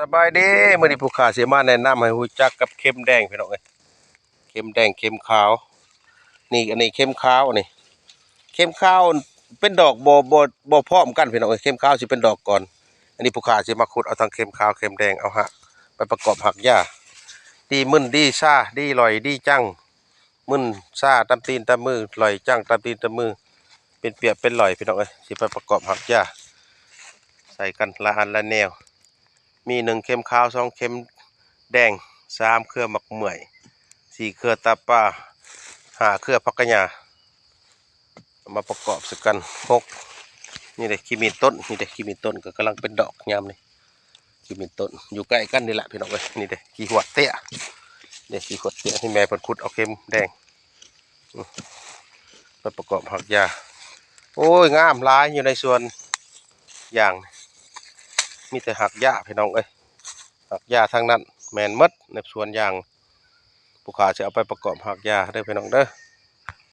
ສະບາຍດີ ມື້ນີ້ຜູ້ຂ້າຊິມາແນະນຳໃຫ້ຮູ້ຈັກກັບເຂັມແດງພີ່ນ້ອງເອີຍ ເຂັມແດງ ເຂັມຂາວ ນີ້ ອັນນີ້ເຂັມຂາວ ອັນນີ້ເຂັມຂາວເປັນດອກບໍ່ ບໍ່ ບໍ່ພ້ອມກັນພີ່ນ້ອງເອີຍ ເຂັມຂາວຊິເປັນດອກກ່ອນ ອັນນີ້ຜູ້ຂ້າຊິມາຂຸດເອົາທັງເຂັມຂາວເຂັມແດງ ເອົາຮາກໄປປະກອບຮາກຢາ ດີມຶນ ດີຊາ ດີຫຼອຍ ດີຈັງ ມຶນຊາຕາມຕີນຕາມມື ຫຼອຍຈັງຕາມຕີນຕາມມື ເປັນປຽກເປັນຫຼອຍພີ່ນ້ອງເອີຍ ຊິໄປປະກອບຮາກຢາ ໃສ່ກັນລະອັນລະແນວ ມີໜຶ່ງເຂັມຂາວ ສອງເຂັມແດງ ສາມເຄືອໝາກເໝື່ອຍ ສີ່ເຄືອຕາປາ ຫ້າເຄືອຜັກກະຫຍ້າ ເອົາມາປະກອບໃສ່ກັນ ຫົກ ນີ້ເດ້ ຂີ້ໝິ່ນຕົ້ນ ນີ້ເດ້ ຂີ້ໝິ່ນຕົ້ນກໍກຳລັງເປັນດອກຍາມນີ້ ຂີ້ໝິ່ນຕົ້ນ ຢູ່ໃກ້ກັນນີ້ແຫຼະພີ່ນ້ອງເອີຍ ນີ້ເດ້ ຂີ້ຫວດເຕ້ຍ ເດ້ ຂີ້ຫວດເຕ້ຍ ນີ້ແມ່ເພິ່ນຂຸດເອົາເຂັມແດງ ໄປປະກອບຮາກຢາ ໂອ້ຍ ງາມຫຼາຍຢູ່ໃນສວນຢາງ ມີແຕ່ຮາກຢາພີ່ນ້ອງເອີຍ ຮາກຢາທັງນັ້ນ ແມ່ນໝົດໃນສວນຢາງ ຜູ້ຂ້າຊິເອົາໄປປະກອບຮາກຢາເດີພີ່ນ້ອງເດີ.